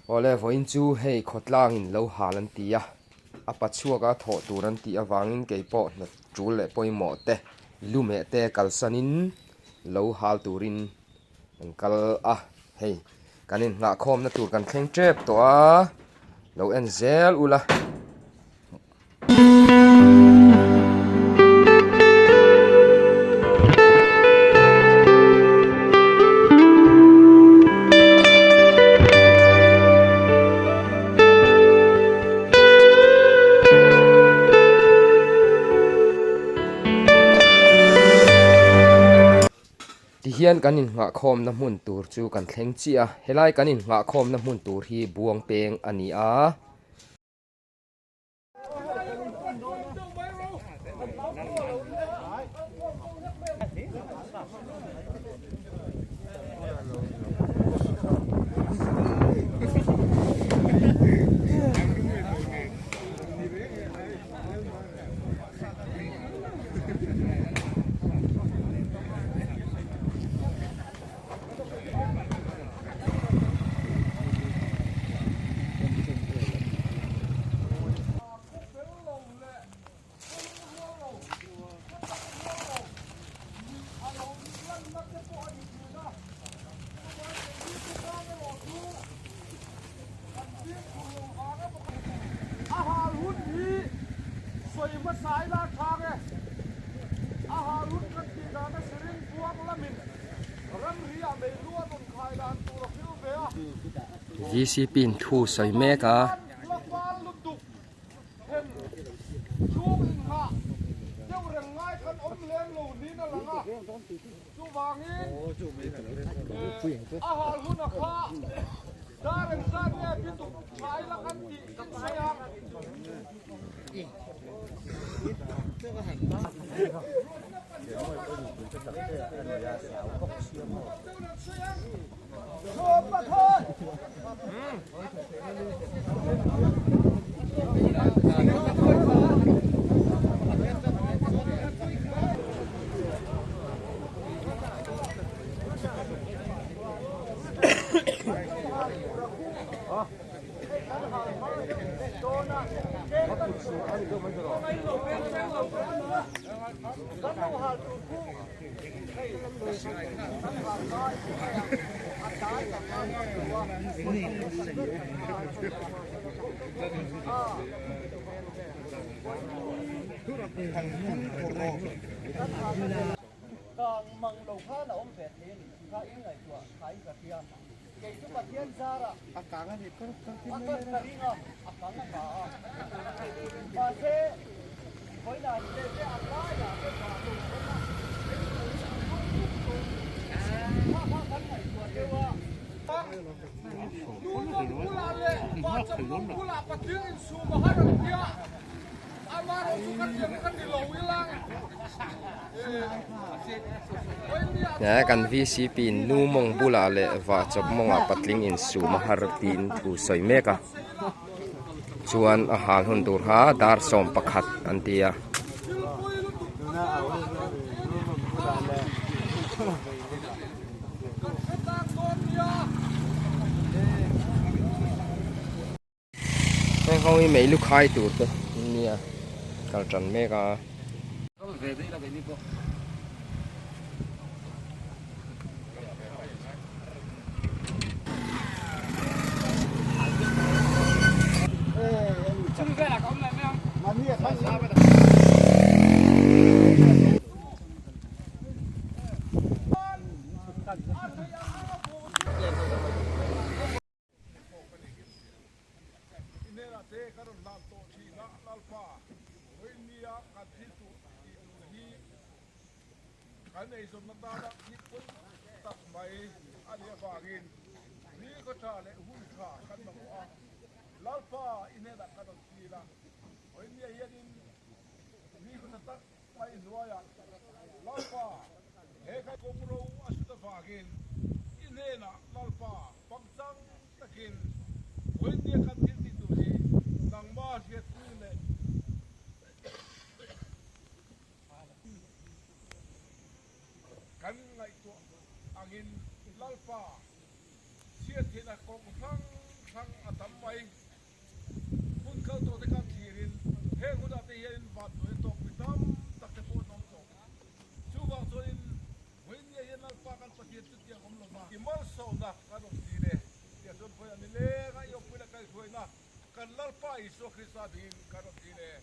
Awle vawiin chu hei khawtlangin lo hal an ti a, a pa chhuaka thawh tur an tih avangin kei pawh hna tul leh pawimawh te lumeh te kalsanin lo hal turin an kal a, hei kan innghahkhawmna tur kan thleng tep tawh a, lo en zel ula. Tihian kan innghahkhawmna hmun tur chu kan thleng chiah a, helai kan innghahkhawmna hmun tur hi buang peng a ni a. Vcp in thu sawi mek a. He kan vcp in nu mawng bulah leh vah chawp mawngah patling insum a har tiin thu sawi mek a chuan a hal hun tur kha dar 11 an ti a. Heng ho hi mei lu khai tur te an nia kal tan mek a. mai. Hun kal tawh te kha thlirin heng hunah te hianin vanduai a tawk mi tam tak te pawh an awm tawh. Chuvang chuanin Vawinia hian Lalpa kan Pathian chutiang awm lova i malsawmna kan awm dil e tiah chuan vawiin a ni leng a, i awmpuina kaihhruaina kan Lalpa Isua Krista dingin kan awm dil e.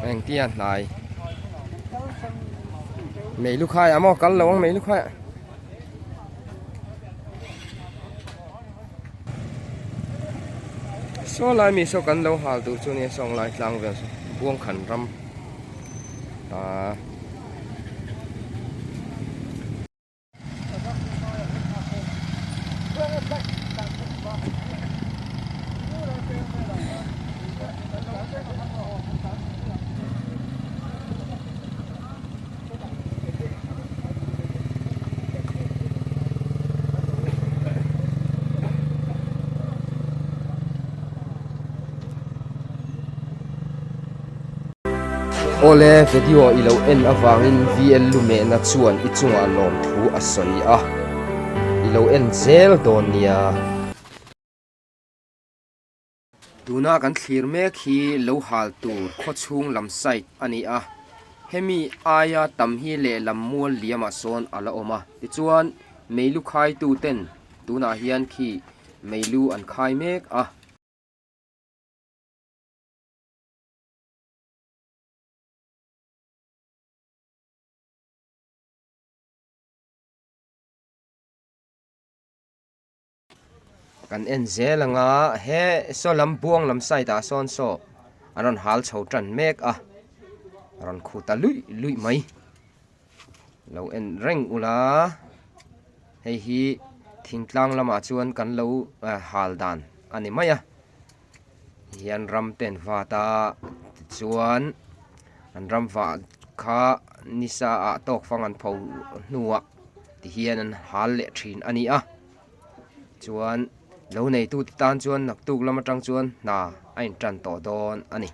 Engtia hnai mei lu khai ah maw kal lo ang mei lu khai ah. Saw lai mi saw kan lo hal tur chu nia sawng lai tlang vel saw buangkhan ram ahh. Awle video i lo en avangin VL Lumehna chuan i chungah lawmthu a sawi a, i lo en zel dawn nia. Tuna kan thlir mek hi lo hal tur khawchhung lam side a ni a, hemi aia tam hi lehlam mual liamah sawn a la awm a, tichuan meilu khaitu ten tunah hian khi meilu an khai mek a. Kan en zel ang a he saw lam buang lam side ah sawn saw an rawn hal chho tan mek a a rawn khu ta luih luih mai lo en reng ula hei hi thingtlang lamah chuan kan lo hal dan a ni mai a hian ram te an vat a tichuan an ram vah kha nisa ah tawk fang an pho hnuah tihian an hal leh thin a ni a chuan lo neitu te tan chuan naktuk lam atang chuan hna a intan tawh dawn a ni.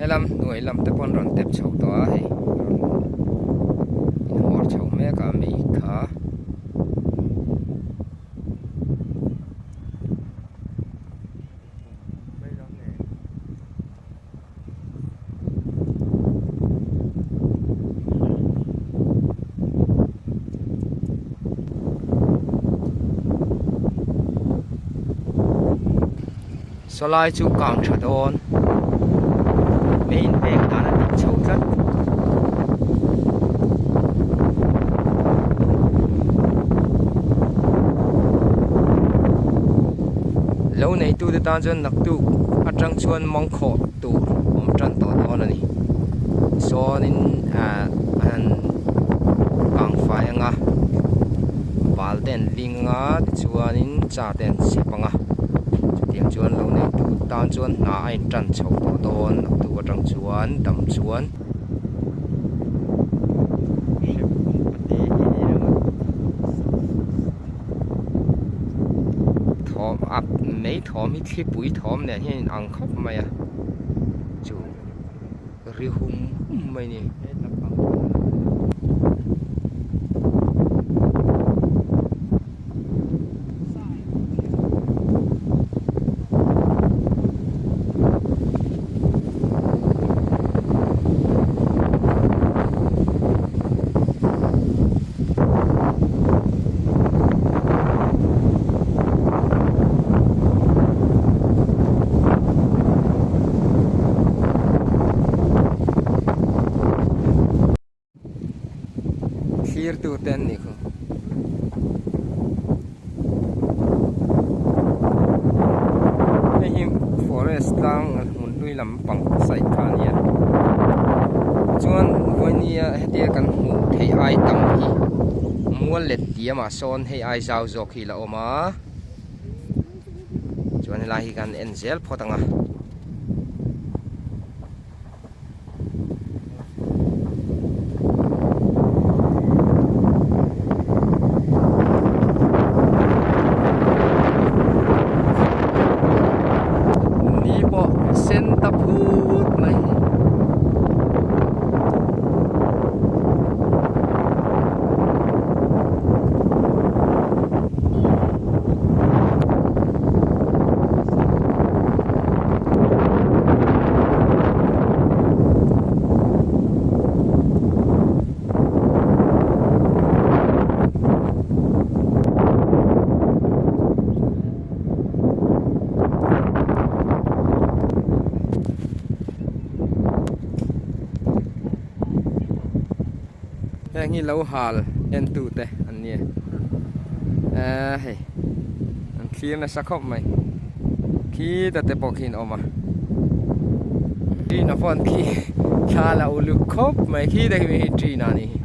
Helam hnuai lam te pawh an rawn tep chho tawh a hei rawn inhawr chho mek a mei kha. Sawlai chu kang tha dawn mei inpek dan a dik chho tlat. Lo neitute tan chuan naktuk atang chuan mangkhawh tur awm tan tawh dawn a ni. Sawnin ah an kang fai anga bal te an ling anga tichuanin cha te an chhep anga chutiang chuan lo neitu tan chuan hna a intan chho tawh dawn naktuk atang chuan dam chuan. Thawm a mei thawm hi thlipui thawm nen hian in ang khawp mai a chu ri hum hum mai a ni. Thlir tu te an nih khu. Hei hi forest tlang hmun hlui lam pang side kha a nia chuan vawinia hetia kan hmuh theih ai tam hi mual let diamah sawn hei ai zau zawk hi la awm a chuan helai hi kan en zel phawt ang a. Ni pawh sen ta phut mai. Heng hi lo hal en tu te an nia ehh hei an thlir nasa khawp mai khita te pawh khi an awm a ṭin a pawh an khi thla la uluk khawp mai khita khi hei ṭin a nih hi.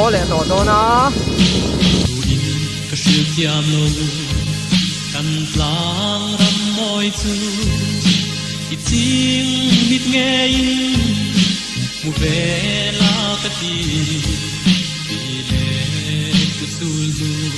haw leh tawh dawn a. Tuin ka hrilh thiam lo kan tlang ram mawi chu i ching mit ngeiin hmu ve la ka ti ti leh pu chul hnu.